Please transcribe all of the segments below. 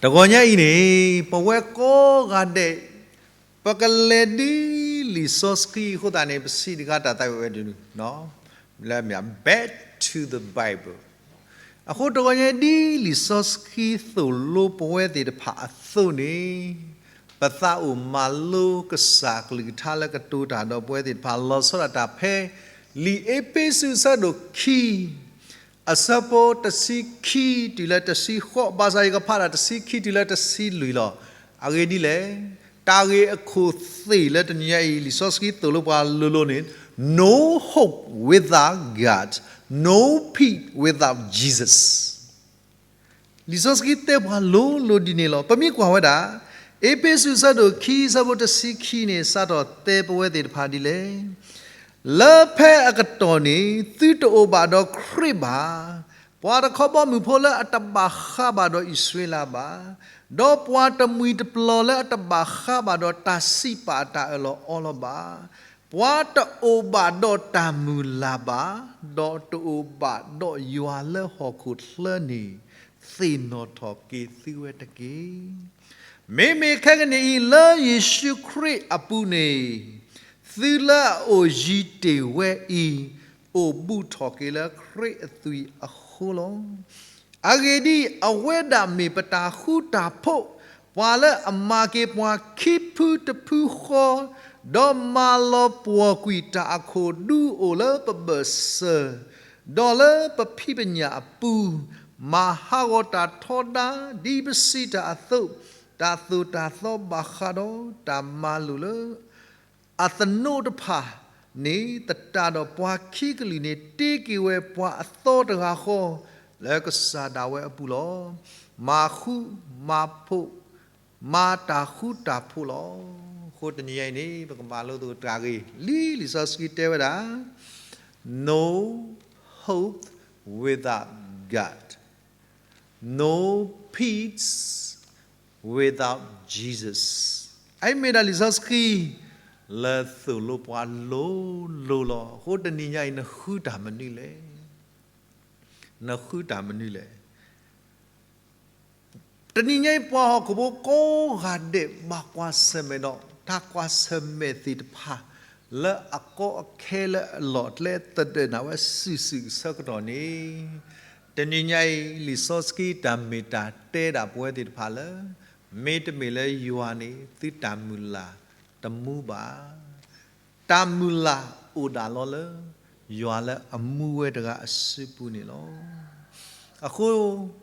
တဂီၤညါအံၤန့ၣ် ပဝဲကိးဂၤဒဲး ပကလဲၤဒ်လံာ်စီဆှံအဃိသတးန့ၣ် ပစံးတဂၤတၢ်သးဝံၣ်ဝဲဒၣ် လၢ back to the Bible အဃိတဂီၤညါဒ်လံာ်စီဆှံသိၣ်လိပဝဲသ့ၣ်တဖၣ်အသိးန့ၣ် ပသးအိၣ်မၤလိကစၢ်ကလုၢ်ကထါလၢကတိၤတၢ်ဒီးပဝဲသ့ၣ်တဖၣ် လီၤဆီဒၣ်တၢ်ဖဲ လံာ်အ့းဖ့းစူးအဆၢဒိၣ်ခံ အဆၢဖိတဆံခံတုၤလၢတဆံဃိး, ဘၣ်ဆၣ်ယကဖးဒၣ်တဆံခံတုၤလၢတဆံလွံၢ်လီၤ. အဂ့ၢ်ဒ်လဲၣ်, တၢ်ဂ့ၢ်အခိၣ်သ့ၣ်လၢတနံၤညါအံၤ လံာ်စီဆှံသိၣ်လိပှၤလိၤလိၤန့ၣ် No hope without God, no peace without Jesus. လံာ်စီဆှံတဲပှၤလိၤလိၤဒ်န့ၣ်လီၤ. ပမ့ၢ်ကွၢ်ဝဲဒၣ် အ့းဖ့းစူးအဆၢဒိၣ်ခံ အဆၢဖိတဆံခံန့ၣ် စးထီၣ်တဲပဝဲသ့ၣ်တဖၣ်ဒ်လဲၣ်, လၢဖဲအကတီၢ်န့ၣ် သုတအိၣ်ဘၣ်ဒီးခရံာ်ဘၣ်, ပှၤတခီဘီမုၢ်ဖိလၢအတဘၣ်ဃးဘၣ်ဒီးအံၣ်စရ့လးဘၣ်, ဒီးပှၤတမှံၤတပျီၤလၢအတဘၣ်ဃးဘၣ်ဒီးတၢ်စံးပာ်အတၢ်အၢၣ်လီၤအီလီၤဘၣ်, ပှၤတအိၣ်ဘၣ်ဒီးတၢ်မုၢ်လၢ်ဘၣ်, ဒီးတအိၣ်ဘၣ်ဒီးယွၤလၢဟီၣ်ခိၣ်ချၢန့ၣ် သ့ၣ်နီၣ်ထီၣ်က့ၤသုဝဲတက့ၢ်. မ့မ့ၢ်ခဲကနံၣ်အံၤ လၢယ့ၣ်ၡူးခရံာ်အပူၤန့ၣ် သုလၢအအိၣ်ယံၤတ့ၢ်ဝဲအံၤ အိၣ်ဘူးထီၣ်က့ၤလၢခရံာ်အသွံၣ်အဃိလီၤ. အဂ့ၢ်ဒ်အံၤ, အဝဲဒၣ်မ့ၢ်ပတၢ်ဃူတၢ်ဖိး, ပှၤလၢအမၤက့ၤပှၤခံဖုတဖုဃီ, ဒီးမၤလီၤပှီၢ်ကွံာ်တၢ်အခိၣ်ဒူအိၣ်လၢပဘၢၣ်စၢၤ, ဒီးလၢပဖံးပညၣ်အပူၤ, မၤဟးဂီၤတၢ်ထီဒါ ဒ်ပစံးတၢ်အသိး, တၢ်သိၣ်တၢ်သီဘၣ်ဃးဒီးတၢ်မၤလိာ်လၢ အသနိတဖၣ်န့ၣ် သတးဒီးပှၤခံကလုာ်န့ၣ် တ့က့ၤဝဲပှၤအသီတဂၤဃီ လၢကစၢ်ဒၣ်ဝဲအပူၤလီၤ. မၤဃူမၤဖိး, မၤတၢ်ဃူတၢ်ဖိးလီၤ. အဃိတနံၤညါအံၤန့ၣ် ပကမၤလိသကိးတၢ်ဂ့ၢ် လံာ်လံာ်စီဆှံတဲဝဲဒၣ် No hope without God, no peace without Jesus. အအံၤမ့ၢ်ဒၣ်လံာ်စီဆှံ လၢသိၣ်လိပှၤလိၤလိၤလီၤ. အဃိတနံၤညါအံၤ နဃုတၢ်မနုၤလဲၣ်. နဃုတၢ်မနုၤလဲၣ်. တနံၤညါအံၤ ပှၤဟီၣ်ခိၣ်ဖိကိးဂၤဒဲး ဘၣ်ကွၢ်ဆၢၣ်မဲာ်ဒီး တၢ်ကွၢ်ဆၢၣ်မဲာ်သ့ၣ်တဖၣ် လၢအကီအခဲလၢအလီၢ်ကျဲသဒၢးနၤဝဲစုာ်စုာ်ဆၢကတီၢ်န့ၣ်, တနံၤညါအံၤ လံာ်စီဆှံတၢ်မ့ၢ်တၢ်တဲဒၣ်ပဝဲသ့ၣ်တဖၣ်လၢ မ့တမ့ၢ်လၢယွၤန့ၣ် သုတၢ်မုၢ်လၢ်တမူဘၣ်. တၢ်မုၢ်လၢ်အိၣ်ဒၣ်လီၤလၢ ယွၤလၢအမူဝဲတဂၤအစုပူၤန့ၣ်လီၤ. အဃိ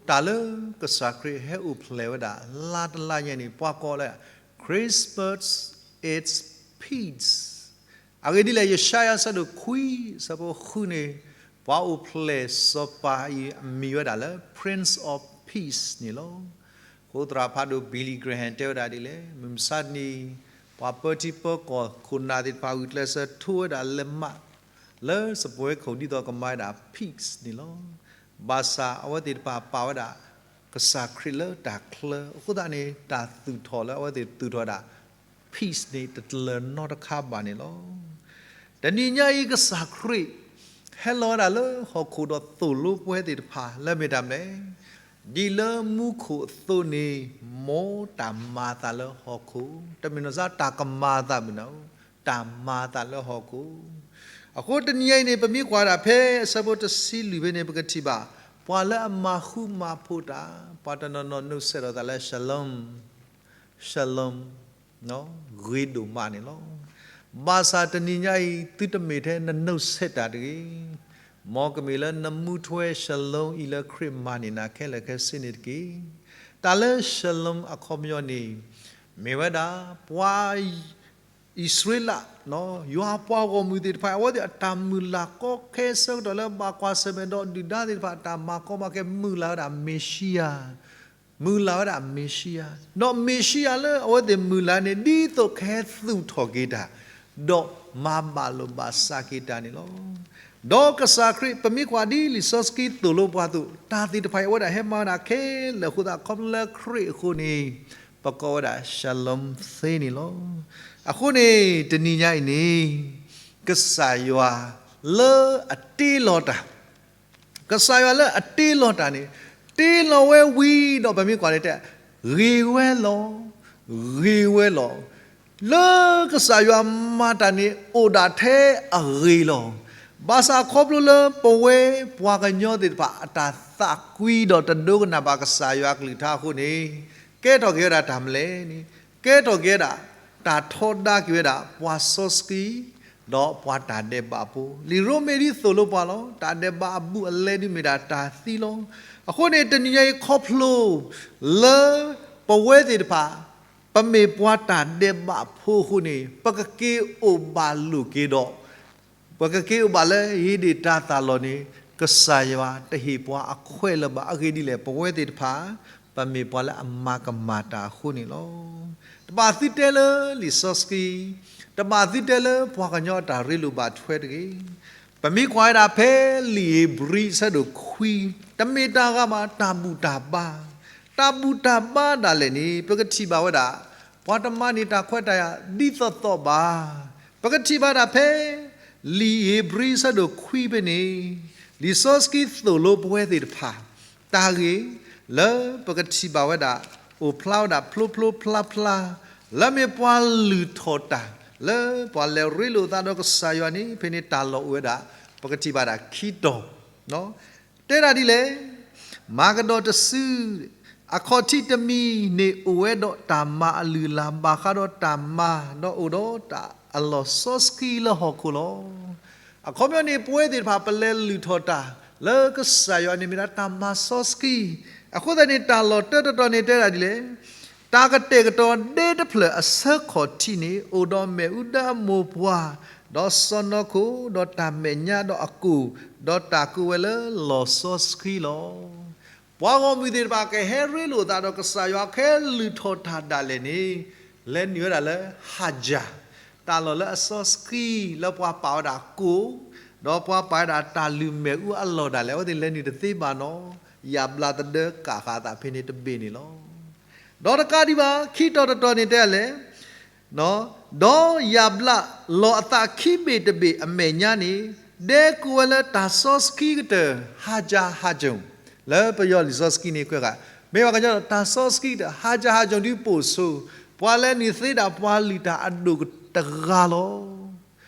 တၢ်လၢကစၢ်ခရံာ်ဟဲအိၣ်ဖျဲၣ်ဝဲဒၣ် လါတလါညါန့ၣ် ပှၤကိးလၢ Christmas is peace. အဂ့ၢ်ဒ်လဲၣ်, ယၡါယၤအဆၢဒိၣ်ခွံ အဆၢဖိဃုန့ၣ် ပှၤအိၣ်ဖျဲၣ်စီၤပၤအံၤအမံၤဝဲဒၣ်လၢ Prince of Peace န့ၣ်လီၤ. အဃိသရၣ်ဖးဒိၣ် Billy Graham တဲဝဲဒၣ်ဒ်လဲၣ်, မုၢ်မဆါတနံၤ ပှၤပၢထံပၢကီၢ်ခိၣ်နၢ်သ့ၣ်တဖၣ်ဂုာ်ကျဲးစၢးထိဝဲဒၣ်လဲၤမး လၢစပွဲခိၣ်ဒ်သိးကမၤဝဲဒၣ် peace န့ၣ်လီၤ. ဘၣ်ဆၣ်အဝဲသ့ၣ်တဖၣ်ပာ်ဝဲဒၣ် ကစၢ်ခရံာ်လၢတၢ်ချၢ, အဃိသတးန့ၣ် တၢ်သူၣ်ထီၣ်လၢအဝဲသ့ၣ်သူၣ်ထီၣ်ဝဲဒၣ် peace န့ၣ် တတလၢၤနီတခါဘၣ်န့ၣ်လီၤ. တနံၤညါအံၤ ကစၢ်ခရံာ် ဟဲလီၤဝဲဒၣ်လၢဟီၣ်ခိၣ်ဒီးသိၣ်လိပဝဲသ့ၣ်တဖၣ်လၢမ့ၢ်တၢ်မနုၤလဲၣ်, ဒ်လၢမူခိၣ်အသိးန့ၣ် မ်တၢ်မၤအသးလၢဟီၣ်ခိၣ်, တမ့ၢ်နီၢ်စါ တၢ်ကမၤအသးမုၢ်နၤ, တၢ်မၤအသးလၢဟီၣ်ခိၣ်. အဃိတနံၤညါအံၤန့ၣ် ပမ့ၢ်ကွၢ်ဒၣ်ဖဲအဆၢဖိတဆံလွံၢ်ဖဲန့ၣ် ပကထံၣ်ဘၣ် ပှၤလၢအမၤဃူမၤဖိးတၢ်, ပှၤတနီၤနီၤနီၣ်ဆဲးထီၣ်သးလၢ shalom, shalom ဂ့ၤဒိၣ်မးန့ၣ်လီၤ. ဘၣ်ဆၣ်တနံၤညါအံၤ သုတမ့ၢ်ထဲနနီၣ်ဆဲးတၢ်တဂ့ၤ, မ်ကမ့ၢ်လၢနမူထွဲ shalom အံၤလၢခရံာ်မၤန့ၢ်နၤခဲလၢာ်ခဲဆ့န့ၣ်တက့ၢ်. တၢ်လၢ shalom အခီပညီန့ၣ် မ့ၢ်ဝဲဒၣ် ပှၤ အံၣ်စရ့လး, ယွၤပှၤဂီၢ်မုၢ်သ့ၣ်တဖၣ် အဝဲသ့ၣ်အတၢ်မုၢ်လၢ်ကီခဲဆၢကတီၢ်လၢဘၣ်ကွၢ်ဆၢၣ်မဲာ်ဒီးဒုၣ်ဒါသ့ၣ်တဖၣ် တၢ်မၤကီမၤခဲ မုၢ်လၢ်ဝဲဒၣ်မ့ၤၡံယၤ, မုၢ်လၢ်ဝဲဒၣ်မ့ၤၡံယၤ, ဒီးမ့ၤၡံယၤလၢအဝဲသ့ၣ်မုၢ်လၢ်န့ၣ် ဒ်သိးကဟဲသူၣ်ထီၣ်က့ၤတၢ်, ဒီးမၤဘၣ်လိာ်ဘၣ်စးက့ၤတၢ်န့ၣ်လီၤ. ဒီးကစၢ်ခရံာ် ပမ့ၢ်ကွၢ်ဒ်လံာ်စီဆှံသိၣ်လိပှၤအသိး တၢ်သ့ၣ်တဖၣ်အံၤ အဝဲဒၣ်ဟဲမၤဝဲဒၣ်ခဲလၢာ်အဃိသတး ခီဖျိလၢခရံာ်အဃိန့ၣ် ပကိးဝဲဒၣ် shalom သ့န့ၣ်လီၤ. အဃိန့ၣ် တနံၤညါအံၤန့ၣ် ကစၢ်ယွၤလၢအတ့လီၤတၢ်, ကစၢ်ယွၤလၢအတ့လီၤတၢ်န့ၣ် တ့လီၤဝဲဝံၤဒီး ပမ့ၢ်ကွၢ်န့ၣ်တဲ ဂ့ၤဝဲလီၤ, ဂ့ၤဝဲလီၤ. လၢကစၢ်ယွၤမၤတၢ်န့ၣ် အိၣ်ဒၣ်ထဲအဂ့ၤလီၤ. ဘၣ်ဆၣ်ခီဖျိလၢပဝဲပှၤကညီသ့ၣ်တဖၣ် အတၢ်သးကွံဒီးတဒိကနၣ်ဘၣ်ကစၢ်ယွၤအကလုၢ်ကထါအဃိန့ၣ်, ကဲထီၣ်က့ၤဝဲဒၣ်တၢ်မနုၤလဲၣ်န့ၣ်, ကဲထီၣ်က့ၤဝဲဒၣ် တၢ်ထီဒါက့ၤဝဲဒၣ် ပှၤစီဆှံ ဒီးပှၤတၢ်ဒဲးဘးဖိ, လံာ်ရိမ့ၤဒ်သိၣ်လိပှၤလီၤ. တၢ်ဒဲးဘးအဘူးအလဲဒုးမ့ၢ်ဒၣ်တၢ်သံလီၤ. အဃိန့ၣ် တနံၤညါအံၤခီဖျိ လၢပဝဲသ့ၣ်တဖၣ် ပမ့ၢ်ပှၤတၢ်ဒဲးဘးဖိအဃိန့ၣ် ပကက့ၤအိၣ်ဘၣ်လိာ်က့ၤဒီး ပကက့ၤအိၣ်ဘၣ်လၢဧ့ဒ့ၣ်တၤသၣ်လီၢ်န့ၣ် ကစၢ်ယွၤတဟ့ၣ်ပှၤအခွဲးလၢၤဘၣ်. အဂ့ၢ်ဒ်လဲၣ်, ပဝဲသ့ၣ်တဖၣ် ပမ့ၢ်ပှၤလၢအမၤကမၣ်တၢ်အဃိန့ၣ်လီၤ. တဘၣ်သုတဲလၢလံာ်စီဆှံ, တဘၣ်သုတဲလၢပှၤကညီအတၢ်ရ့လိာ်ဘၣ်ထွဲတဂ့ၤ. ပမ့ၢ်ကွၢ်ဝဲဒၣ်ဖဲလံာ်ဧ့ၤဘြံၤအဆၢဒိၣ်ခွံ, တမ့ၢ်တၢ်ဂၤဘၣ် တၢ်ဘူၣ်တၢ်ဘါ, တၢ်ဘူၣ်တၢ်ဘါဒၣ်လဲာ်န့ၣ် ပကထံၣ်ဘၣ်ဝဲဒၣ် ပှၤတမၤန့ၢ်တၢ်ခွဲးတၢ်ယာ်ဒ်သိးသိးဘၣ်. ပကထံၣ်ဘၣ်ဒၣ်ဖဲ လံာ်ဧ့ၤဘြံၤအဆၢဒိၣ်ခွံဖဲန့ၣ်, လံာ်စီဆှံသိၣ်လိပဝဲသ့ၣ်တဖၣ် တၢ်ဂ့ၢ်လၢပကထံၣ်ဘၣ်ဝဲဒၣ် အိၣ်ဖျါဝဲဒၣ်ဖျိဖျိဖျါဖျါ လၢမ့ၢ်ပှၤလုၢ်ထီၣ်တၢ် လၢပှၤလဲၤရ့လိာ်သးဒီးကစၢ်ယွၤန့ၣ် ဖဲန့ၣ်တၢ်လီၢ်အိၣ်ဝဲဒၣ် ပကထံၣ်ဘၣ်ဒၣ်ခံတီၤ တဲဒၣ်ဒ်လဲၣ်, မၤကဒီးတစု, အခီၣ်ထံးတမံၤန့ၣ်အိၣ်ဝဲဒီးတၢ်မၤအလုၢ်အလၢ် ဘၣ်ဃးဒီးတၢ်မၤ ဒီးအိၣ်ဒီးတၢ်အလီၢ်စီဆှံလၢဟီၣ်ခိၣ်လီၤ. အခီပညီန့ၣ် ပဝဲသ့ၣ်တဖၣ် ပလဲၤလုၢ်ထီၣ်တၢ် လၢကစၢ်ယွၤန့ၣ်မ့ၢ်ဒၣ်တၢ်မၤစီဆှံ. အဃိသတးန့ၣ် တၢ်လီၢ်တၢတတီၤန့ၣ်တဲဒၣ်ဒ်လဲၣ်, တၢ်ကတဲာ်ကတီၤဒ့တဖျၢၣ်အဆၢခီၣ်ထံးန့ၣ် အိၣ်ဒီးမ့ၣ်အူဒၢအမိၢ်ပှၢ်, ဒီးစီၢ်နီၤခိၣ်, ဒီးတၢ်မဲာ်ညါ, ဒီးအကိၣ်, ဒီးတၢ်ကိးဝဲလၢလီၢ်စီဆှံလီၤ. ပှၤဂီၢ်မုၢ်သ့ၣ်တဖၣ် ကဟဲရ့လိာ်သးဒီးကစၢ်ယွၤ ကဟဲလုၢ်ထီၣ်တၢ်ဒၣ်လဲာ်န့ၣ် လဲၤနုာ်ဝဲဒၣ်လၢ ဟါယၤ, တၢ်လီၢ်လၢအစီဆှံ လၢပှၤပာ်ဝဲဒၣ်ကိၣ်, ဒီးပှၤပာ်ဝဲဒၣ်တၢ်လုၢ်မ့ၣ်အူအလီၢ်ဒၣ်လဲာ် အဝဲသ့ၣ်လဲၤနုာ်တသ့ဘၣ်နီၤ, ယၣ်ဘျးသဒၢကးဃာ်အသးဖဲန့ၣ်တဘ့ၣ်န့ၣ်လီၤ. ဒီးတကးဒံးဘၣ် ခံတီၤတတီၤန့ၣ်တဲလဲၣ်, ဒီးယၣ်ဘျးလီၤအသးခံဘ့ၣ်တဘ့ၣ်အမဲာ်ညါန့ၣ် ဒဲကိးဝဲလၢတၢ်စီဆှံကတၢၢ် ဟါယၤဟါစိၤ, လၢပယီၤလံာ်စီဆှံန့ၣ်ကွဲးဃာ် မ့ၢ်ပှၤကညီဒီး တၢ်စီဆှံကတၢၢ် ဟါယၤဟါစိၤဒ်ပိာ်ဆိ, ပှၤလဲၤနုာ်သ့ဒၣ်ပှၤလုၢ်တၢ်အဒိၣ်တဂၤလီၤ.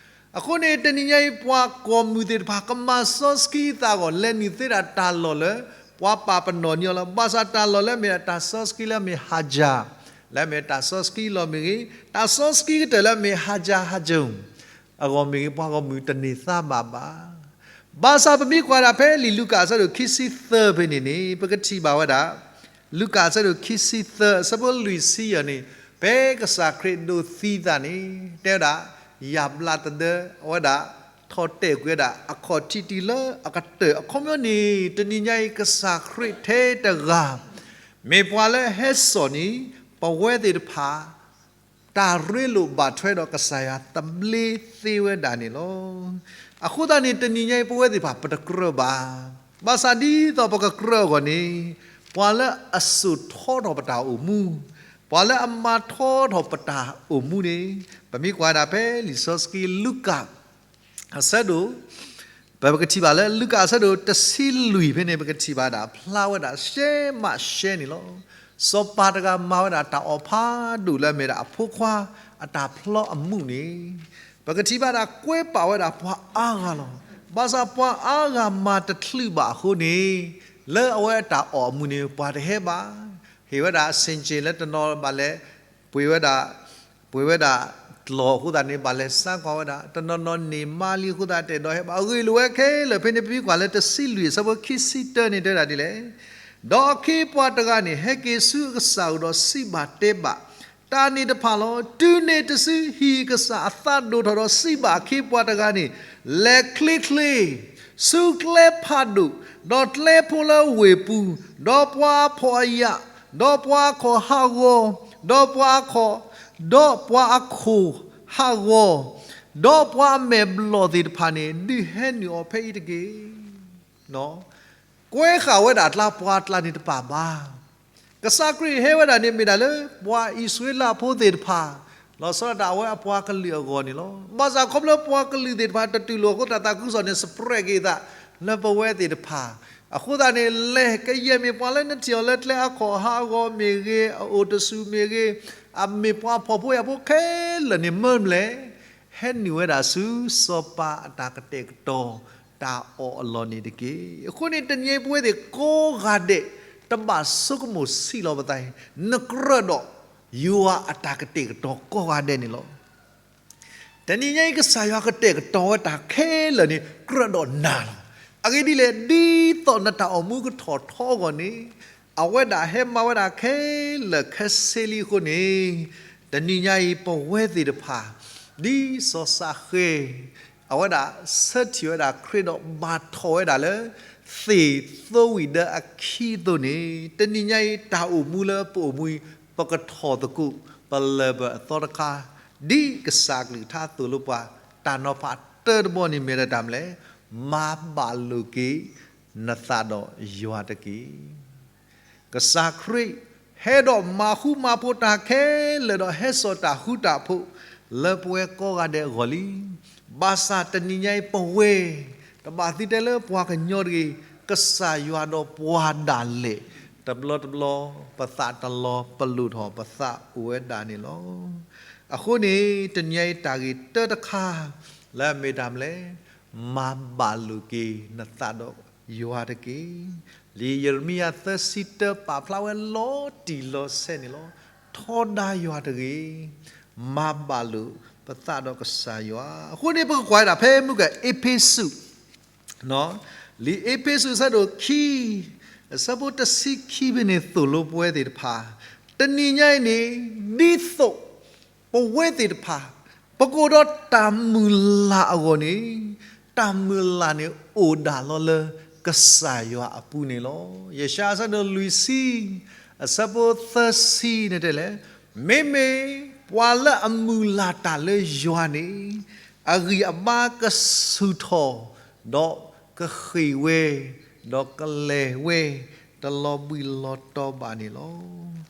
အဃိန့ၣ် တနံၤညါအံၤ ပှၤဂီၢ်မုၢ်သ့ၣ်တဖၣ် ကမၤစီဆှံသးအဂီၢ် လဲၤနုာ်သ့ဒၣ်တၢ်လီၢ်လၢ ပှၤပာ်ပနီၣ်န့ၢ်အီၤလီၤ. ဘၣ်ဆၣ်တၢ်လီၢ်လၢမ့ၢ်ဒၣ်တၢ်စီဆှံလၢမ့ၢ်ဟါယၤ, လၢမ့ၢ်တၢ်စီဆှံလီၢ်မ့ၢ်ဂ့ၤ, တၢ်စီဆှံကတၢၢ်လၢမ့ၢ် ဟါယၤဟါစိၤ အဂီၢ်မ့ၢ်ဂ့ၤ ပှၤဂီၢ်မုၢ်တန့ၢ်သါဘၣ်ဘၣ်. ဘၣ်ဆၣ်ပမ့ၢ်ကွၢ်ဒၣ်ဖဲလံာ်လူၤကၣ်အဆၢဒိၣ်ခံဆံသၢဖဲန့ၣ်န့ၣ် ပကထံၣ်ဘၣ်ဝဲဒၣ်, လူၤကၣ်အဆၢဒိၣ်ခံဆံသၢ အဆၢဖိလွံၢ်ဆံယဲၢ်န့ၣ်, ဖဲကစၢ်ခရံာ်ဒိးသံအသးန့ၣ် တဲဝဲဒၣ် ယၣ်ဘျးသဒၢအဝဲဒၣ် ထီၣ်တဲာ်ကွံာ်ဝဲဒၣ် အခီၣ်ထံးတုၤလၢအကတၢၢ် အခီပညီန့ၣ် တနံၤညါအံၤ ကစၢ်ခရံာ်ထဲတဂၤ မ့ၢ်ပှၤလၢဟဲစိာ်န့ၣ် ပဝဲသ့ၣ်တဖၣ် တၢ်ရ့လိာ်ဘၣ်ထွဲဒီးကစၢ်ယွၤသဘျ့သ့ဝဲဒၣ်န့ၣ်လီၤ. အဃိသတးန့ၣ် တနံၤညါအံၤ ပဝဲသ့ၣ်တဖၣ် ပတကြၢးဘၣ်. ဘၣ်ဆၣ်ဒ်သိးပကကြၢးအဂီၢ်န့ၣ် ပှၤလၢအစိာ်ထီထီၣ်ပတၢ်အိၣ်မူ, ပှၤလၢအမၤထီထီၣ်ပတၢ်အိၣ်မူန့ၣ် ပမ့ၢ်ကွၢ်ဒၣ်ဖဲလံာ်စီဆှံလူၤကၣ် အဆၢဒိၣ် ပကထံၣ်ဘၣ်လၢလူၤကၣ်အဆၢဒိၣ်တဆံလွံၢ်ဖဲန့ၣ် ပကထံၣ်ဘၣ်ဒၣ်ဖျါဝဲဒၣ်ရှဲမးရှဲန့ၣ်လီၤ. စီၤပၤတဂၤမၤဝဲဒၣ်တၢ်အီၣ်ဖးဒိၣ်လၢအမ့ၢ်ဒၣ်အဖိခွါအတၢ်ဖျီအမူးန့ၣ် ပကထံၣ်ဘၣ်ဒၣ်ကွဲးပာ်ဝဲဒၣ်ပှၤအါဂၤလီၤ. ဘၣ်ဆၣ်ပှၤအါဂၤမၤတချုးဘၣ်အဃိန့ၣ် လၢအဝဲအတၢ်အီၣ်အမူးန့ၣ် ပှၤတဟဲဘၣ်. ဟ့ၣ်ဝဲဒၣ်အဆ့ၣ်ကၠ့ၣ်လၢတနီၤဘၣ်လဲၤ ပှ့ၤဝဲဒၣ် ပှ့ၤဝဲဒၣ်တလီၢ်အဃိသတးန့ၣ် ဘၣ်လဲၤဆါကွၢ်ဝဲဒၣ်, တနီၤနီၤန့ၢ်မါလံအဃိသတး တအဲၣ်ဒိးဟဲဘၣ်. အဂ့ၢ်လိာ်ဝဲခဲလၢာ် ဖဲန့ၣ်ပမ့ၢ်ကွၢ်လၢတဆံလွံၢ်အဆၢဖိခံဆံတၢန့ၣ် တဲဒၣ်ဒ်လဲၣ်, ဒီးအခ့အပှၤတဂၤန့ၣ် ဟဲက့ၤဆူအကစၢ်အအိၣ်ဒီးစံးဘၣ်တဲဘၣ် တၢ်န့ၣ်တဖၣ်လီၤ. တုၤန့ၣ်တစုဟံၣ်အကစၢ်အသးဒိၣ်ထီၣ်ဒီးစံးဘၣ်အခ့အပှၤတဂၤန့ၣ်, လဲၤချ့ချ့ ဆူကျဲဖးဒိၣ်, ဒီးကျဲဖိလၢဝ့ၢ်ပူၤ, ဒီးပှၤအဖှီၣ်အယာ်, ဒီးပှၤအခီၣ်ဟးဂီၤ, ဒီးပှၤအခီၣ်, ဒီးပှၤအခိၣ်ဟးဂီၤ, ဒီးပှၤအမဲာ်ဘျီၣ်သ့ၣ်တဖၣ်န့ၣ် ဒုးဟဲနုာ်အီၤဖဲအံၤတက့ၢ်. ကွဲဃာ်ဝဲဒၣ်အကျါ ပှၤအကျါန့ၣ်တပာ်ဘၣ်. ကစၢ်ခရံာ်ဟဲဝဲဒၣ်န့ၣ်မ့ၢ်ဒၣ်လၢ ပှၤအံၣ်စရ့လးဖိသ့ၣ်တဖၣ် လီၤဆီဒၣ်တၢ်အဝဲအပှၤကလုာ်အဂီၢ်န့ၣ်လီၤ. ဘၣ်ဆၣ်ခီဖျိပှၤကလုာ်သ့ၣ်တဖၣ် တတူၢ်လိာ်အဃိ တၢ်သးခုကစီၣ်န့ၣ် spread က့ၤအသး လၢပဝဲသ့ၣ်တဖၣ် အဃိသတးန့ၣ် လဲၤကယဲၢ်မ့ၢ်ပှၤလၢနထံၣ်အီၤလၢကျဲအါခီၣ်ဟးဂီၤမ့ၢ်ဂ့ၤ, အအိၣ်တဆူၣ်မ့ၢ်ဂ့ၤ, အမ့ၢ်ပှၤဖှီၣ်ဖိယာ်ဖိခဲလၢာ်န့ၣ် မၢမလဲၣ်, ဟဲနုာ်ဝဲဒၣ်ဆူစီၤပၤအတၢ်ကတဲာ်ကတီၤ တၢ်အီၣ်အလီၢ်န့ၣ်တက့ၢ်. အဃိန့ၣ် တနံၤအံၤပဝဲသ့ၣ်ကိးဂၤဒဲး တဘၣ်ဆိကမိၣ်ဆံးလီၤပသးအံၤ, နကြၢးဒီးယွၤအတၢ်ကတဲာ်ကတီၤကိးဂၤဒဲးန့ၣ်လီၤ. တနံၤညါအံၤ ကစၢ်ယွၤကတဲာ်ကတီၤဝဲတၢ်ခဲလၢာ်န့ၣ် ကြၢးဒီးနၤလီၤ. အဂ့ၢ်ဒ်လဲၣ်, ဒ်သိးနတၢ်အိၣ်မူကထီၣ်ထီအဂီၢ်န့ၣ်, အဝဲဒၣ်ဟဲမၤဝဲဒၣ်ခဲလၢာ်ခဲဆ့လံအဃိန့ၣ်, တနံၤညါအံၤ ပဝဲသ့ၣ်တဖၣ် ဒ်စီၤစးဃဲ အဝဲဒၣ်ဆၢထံၣ်ဝဲဒၣ်ခရံာ်ဒီးဘၣ်ထီၣ်ဝဲဒၣ်လၢ သ့ၣ်သိဝံၣ်ဒၢအခံအသိးန့ၣ်, တနံၤညါအံၤ တၢ်အိၣ်မူလၢပအိၣ်မူအံၤ ပကထီၣ်သကိး ပလၢၢ်ပၢၢ်အသီတခါ, ဒ်ကစၢ်အကလုၢ်ကထါသိၣ်လိပှၤ တၢ်နီၤဖးတၢတဘီန့ၣ်မ့ၢ်ဒၣ်တၢ်မနုၤလဲၣ်, မၤဘၣ်လိာ်က့ၤ နသးဒီးယွၤတက့ၢ်. ကစၢ်ခရံာ် ဟဲဒီးမၤဃူမၤဖိးတၢ်ခဲလၢာ်ဒီး ဟဲစိာ်တၢ်ဃူတၢ်ဖိး လၢပဝဲကိးဂၤဒဲးအဂီၢ်လံ. ဘၣ်ဆၣ်တနံၤညါအံၤပဝဲ တဘၣ်သံတဲလၢပှၤကညီတဂ့ၤ, ကစၢ်ယွၤဒီးပှၤဒၣ်လဲာ်, တဘျီတဘျီ ပသးတလီၤပလိာ်ထီၣ်ပသးအိၣ်ဝဲဒၣ်န့ၣ်လီၤ. အဃိန့ၣ် တနံၤညါအံၤတၢ်ဂ့ၢ်တၢတခါ လၢအမ့ၢ်တၢ်မနုၤလဲၣ်, မၤဘၣ်လိာ်က့ၤနသးဒီးယွၤတက့ၢ်. လံာ်ယံးရမံယၤသၢဆံတၢပာ်ဖျါဝဲလီၤတံၢ်လီၤဆဲးန့ၣ်လီၤ. ထီဒါယွၤတဂ့ၤ, မၤဘၣ်လိာ်ပသးဒီးကစၢ်ယွၤ. အဃိန့ၣ် ပကကွၢ်ဝဲဒၣ်ဖဲမုၢ်ကၢၢ်အ့းဖ့းစူး လံာ်အ့းဖ့းစူးအဆၢဒိၣ်ခံ အဆၢဖိတဆံခံဖဲန့ၣ် သိၣ်လိပဝဲသ့ၣ်တဖၣ်, တနံၤညါအံၤန့ၣ် ဒ်သိး ပဝဲသ့ၣ်တဖၣ် ပကအိၣ်ဒီးတၢ်မုၢ်လၢ်အဂီၢ်န့ၣ်, တၢ်မုၢ်လၢ်န့ၣ် အိၣ်ဒၣ်လီၤလၢကစၢ်ယွၤအပူၤန့ၣ်လီၤ. ယၡါယၤအဆၢဒိၣ်လွံၢ်ဆံ အဆၢဖိသၢဆံန့ၣ်တဲလဲၣ်, မ့မ့ၢ်ပှၤလၢအမုၢ်လၢ်တၢ်လၢယွၤန့ၣ် အဂံၢ်အဘါကဆူၣ်ထီၣ်, ဒီးကဃ့ၢ်ဝဲ, ဒီးကလဲၤဝဲ, တလီၤဘှံးလီၤတီၤဘၣ်န့ၣ်လီၤ.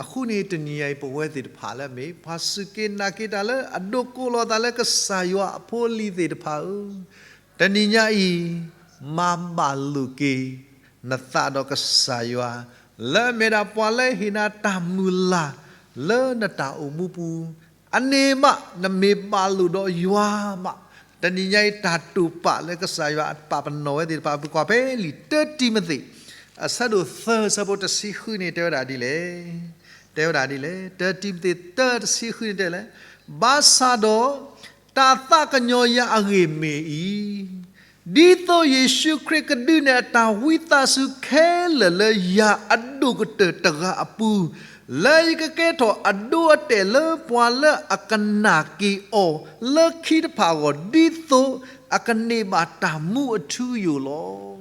အဃိန့ၣ် တနံၤညါအံၤ ပဝဲသ့ၣ်တဖၣ်လၢအမ့ၢ် ပှၤစူၢ်က့ၤနာ်က့ၤတၢ်လၢအဒိးကိးလီၤသးလၢကစၢ်ယွၤအဖိအလံၤသ့ၣ်တဖၣ်ဧၢ, တနံၤညါအံၤ မၤဘၣ်လိာ်က့ၤနသးဒီးကစၢ်ယွၤ, လၢအမ့ၢ်ဒၣ်ပှၤလၢဟ့ၣ်နၤတၢ်မုၢ်လၢ်လၢနတၢ်အိၣ်မူပူၤ, အန့ၣ်မး နမ့ၢ်ဘၣ်လိာ်ဒီးယွၤမး, တနံၤညါအံၤတၢ်တိာ်ပာ်လၢကစၢ်ယွၤအပာ်ပနီၣ်ဝဲသ့ၣ်တဖၣ် ပကွၢ်ဖဲလံာ်တၢတံၤမသ့း အဆၢဒိၣ်သၢ အဆၢဖိတဆံဃုန့ၣ် တဲဝဲဒၣ်ဒ်လဲၣ်, တဲဝဲဒၣ်ဒ်လဲၣ်, တၢတံၤမသ့းသၢတဆံဃုန့ၣ်တဲလဲၣ်, ဘၣ်ဆၣ်ဒီး တၢ်သးကညီၤယၤအဂ့ၢ်မ့ၢ်အံၤ, ဒ်သိးယ့ၣ်ၡူးခရံာ်ကဒုးနဲၣ်အတၢ်ဝံသးစူၤခဲလၢာ်လၢယၤအဒိၣ်ကတၢၢ်တဂၤအပူၤ, လၢယကကဲထီၣ်အဒိအတဲာ်လၢပှၤလၢအကနာ်က့ၤအီၤလၢခံတဖၣ်အဂီၢ်, ဒ်သိးအကန့ၢ်ဘၣ်တၢ်မူအထူအယိာ်လီၤ.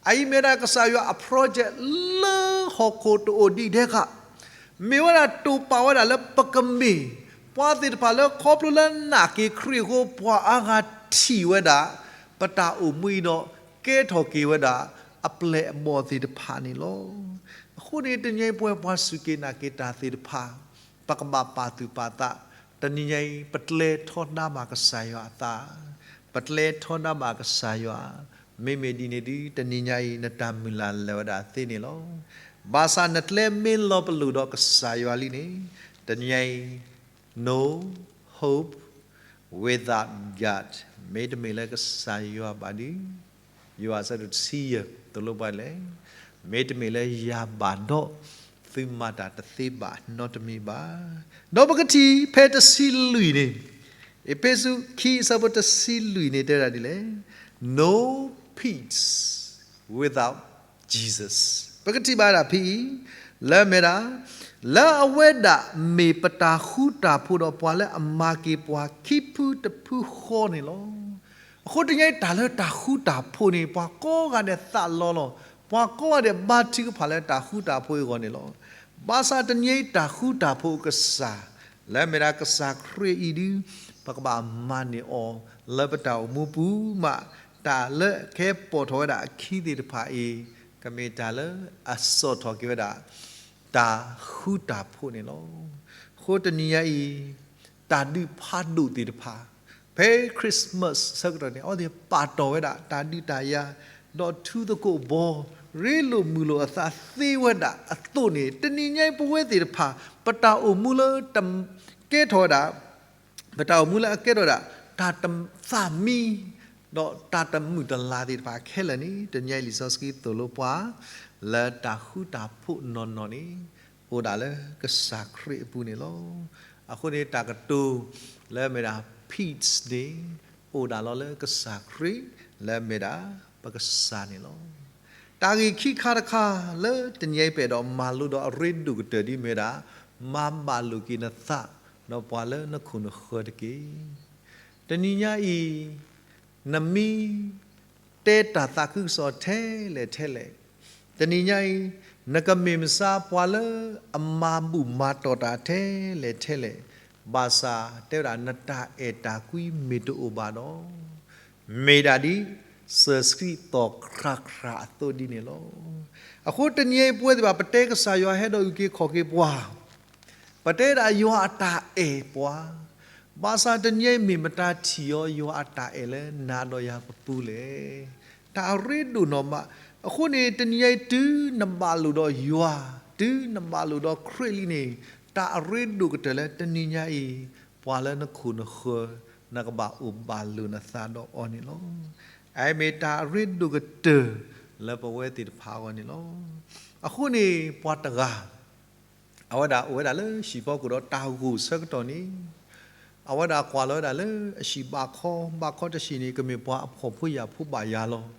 အအံၤမ့ၢ်ဒၣ်ကစၢ်ယွၤအ project လၢဟီၣ်ခိၣ်တအိၣ်ဒံးဒဲးခါ, မ့ၢ်ဝဲဒၣ်တိာ်ပာ်ဝဲဒၣ်လၢပကမ့ၢ် ပှၤသ့ၣ်တဖၣ်လၢခီဖျိလၢနာ်က့ၤခရံာ်အဃိ ပှၤအါဂၤထံၣ်ဝဲဒၣ် ပတၢ်အိၣ်မူအံၤဒီး ကဲထီၣ်က့ၤဝဲဒၣ် အပျဲၢ်အဘီၣ်သ့ၣ်တဖၣ်န့ၣ်လီၤ. အဃိန့ၣ် တနံၤအံၤပဝဲပှၤစူၢ်က့ၤနာ်က့ၤတၢ်သ့ၣ်တဖၣ် ပကဘၣ်ပာ်သူၣ်ပာ်သး, တနံၤညါအံၤ ပကျဲထီဒါဘၣ်ကစၢ်ယွၤအသး, ပကျဲထီဒါဘၣ်ကစၢ်ယွၤ, မ့မ့ၢ်ဒ်န့ၣ်ဒီး တနံၤညါအံၤ နတၢ်မုၢ်လၢ်လၢာ်ဝဲဒၣ်သ့န့ၣ်လီၤ. ဘၣ်ဆၣ်နကျဲမ့ၢ်လီၤပလိာ်ဒီးကစၢ်ယွၤလံန့ၣ်, တနံၤညါအံၤ no hope without God, မ့တမ့ၢ်လၢကစၢ်ယွၤဘၣ်ဒီး, ယိၤဟၣ်အဆၢဒိၣ်တဆံယဲၢ် သိၣ်လိပှၤလဲၣ်, မ့တမ့ၢ်လၢယၤဘၣ်ဒီး, သုမၤတၢ်တသ့ဘၣ်နီတမံၤဘၣ်. ဒီးပကထံၣ်ဖဲတဆံလွံၢ်န့ၣ်, အ့းဖ့းစူးခံအဆၢဖိတဆံလွံၢ်န့ၣ်တဲဝဲဒၣ်ဒ်လဲၣ်, no peace without Jesus. ပကထံၣ်ဘၣ်ဒၣ်ဖဲအံၤ, လၢအမ့ၢ်ဒၣ်, လၢအဝဲဒၣ်မ့ၢ်ပတၢ်ဃူတၢ်ဖိးဒီးပှၤလၢအမၤက့ၤပှၤခံဖုတဖုဃီန့ၣ်လီၤ. အဃိတနံၤညါအံၤ တၢ်လၢတၢ်ဃူတၢ်ဖိးန့ၣ် ပှၤကိးဂၤဒဲးသးလီလီၤ. ပှၤကိးဂၤဒဲးဘါထုကဖၣ်လၢတၢ်ဃူတၢ်ဖိးအဂီၢ်န့ၣ်လီၤ. ဘၣ်ဆၣ်တနံၤညါအံၤတၢ်ဃူတၢ်ဖိးအကစၢ်, လၢအမ့ၢ်ဒၣ်ကစၢ်ခရံာ်အံၤဒုး, ပကဘၣ်မၤန့ၢ်အီၤ လၢပတၢ်အိၣ်မူပူၤမး, တၢ်လၢကဟဲပိာ်ထီၣ်ဝဲဒၣ်အခံသ့ၣ်တဖၣ်အံၤ, ကမ့ၢ်တၢ်လၢအစိာ်ထီၣ်က့ၤဝဲဒၣ် တၢ်ဃူတၢ်ဖိးန့ၣ်လီၤ. အဃိတနံၤညါအံၤ, တၢ်ဒုးဖးဒိၣ်သ့ၣ်တဖၣ်, ဖဲ Christmas ဆၢကတီၢ်န့ၣ် အဝဲသ့ၣ်ပာ်တီၢ်ဝဲဒၣ်တၢ်ဒုးတၢ်ယၤ ဒီးထူသကိးဘီ ရ့လိာ်မုာ်လိာ်အသးသ့ဝဲဒၣ်အသိးန့ၣ် တနံၤညါအံၤပဝဲသ့ၣ်တဖၣ် ပတၢ်အိၣ်မူလၢတကဲထီၣ်ဝဲဒၣ် ပတၢ်အိၣ်မူလၢအကဲထီၣ်ဝဲဒၣ် တၢ်သးမံ ဒီးတၢ်တမုာ်တလၤသ့ၣ်တဖၣ်ခဲလၢာ်န့ၣ် တနံၤညါအံၤလံာ်စီဆှံသိၣ်လိပှၤ လၢတၢ်ဃူတၢ်ဖိးနီၢ်နီၢ်န့ၣ် အိၣ်ဒၣ်လၢကစၢ်ခရံာ်အပူၤန့ၣ်လီၤ. အဃိန့ၣ်တၢ်ကတိၤလၢအမ့ၢ်ဒၣ် peace န့ၣ် အိၣ်ဒၣ်လီၤလၢကစၢ်ခရံာ် လၢအမ့ၢ်ဒၣ်ပကစၢ်န့ၣ်လီၤ. တၢ်ဂ့ၢ်ခံခါတခါလၢတနံၤအံၤပအဲၣ်ဒိးမၤလိဒီးအရ့ဒိၣ်ကတၢၢ်ဒ်အမ့ၢ်ဝဲဒၣ် မၤဘၣ်လိာ်က့ၤနသး ဒီးပှၤလၢနခိၣ်နဃၢၤတက့ၢ်. တနံၤညါအံၤ နမ့ၢ်တဲတၢ်သးခုကစီၣ်ထဲလဲၣ်ထဲလဲၣ်, တနံၤညါအံၤ နကမ့ၢ်မဆါပှၤလၢအမၤဘူၣ်မၤတီၢ်တၢ်ထဲလဲၣ်ထဲလဲၣ်, ဘၣ်ဆၣ်တဲဝဲဒၣ်နတၢ်အဲၣ်တၢ်ကွံမ့ၢ်တအိၣ်ဘၣ်ဒီး မ့ၢ်ဒၣ်ဒ် စီၤစကံးသီၣ်ခရၣ်ခရၣ်အသိးဒ်န့ၣ်လီၤ. အဃိတနံၤအံၤပဝဲသ့ၣ်တဖၣ် ပတဲကစၢ်ယွၤဟဲဒီးအုၣ်က့ၤခီၣ်က့ၤပှၤ ပတဲဒၣ်ယွၤအတၢ်အဲၣ်ပှၤ, ဘၣ်ဆၣ်တနံၤအံၤမ့ၢ်မတၤထံၣ်အီၤ ယွၤအတၢ်အဲၣ်လၢနၤဒီးယၤပပူၤလဲၣ်. တၢ်အရ့ဒိၣ်နီၢ်မး, အဃိန့ၣ် တနံၤအံၤတုၤနဘၣ်လိာ်ဒီးယွၤ, တုၤနဘၣ်လိာ်ဒီးခရံာ်လံန့ၣ်, တၢ်အရ့ဒိၣ်ကတၢၢ်လၢတနံၤညါအံၤ ပှၤလၢနခိၣ်နဃၢၤ နကဘၣ်အိၣ်ဘၣ်လိာ်နသးဒီးအီၤန့ၣ်လီၤ. အအံၤမ့ၢ်တၢ်အရ့ဒိၣ်ကတၢၢ်လၢပဝဲသ့ၣ်တဖၣ်အဂီၢ်န့ၣ်လီၤ. အဃိန့ၣ် ပှၤတဂၤ အဝဲဒၣ်အိၣ်ဝဲဒၣ်လၢဟံၣ်ဖီခိၣ်ဒီးတၢ်ဂိၢ်ဆၢကတီၢ်န့ၣ်, အဝဲဒၣ်ကွၢ်လီၤဝဲဒၣ်လၢအဟံၣ်ဘၣ်ခီ, ဘၣ်ခီတဟံၣ်န့ၣ် ကမ့ၢ်ပှၤအဖှီၣ်ဖိယာ်ဖိဘၣ်ယၤလီၤ.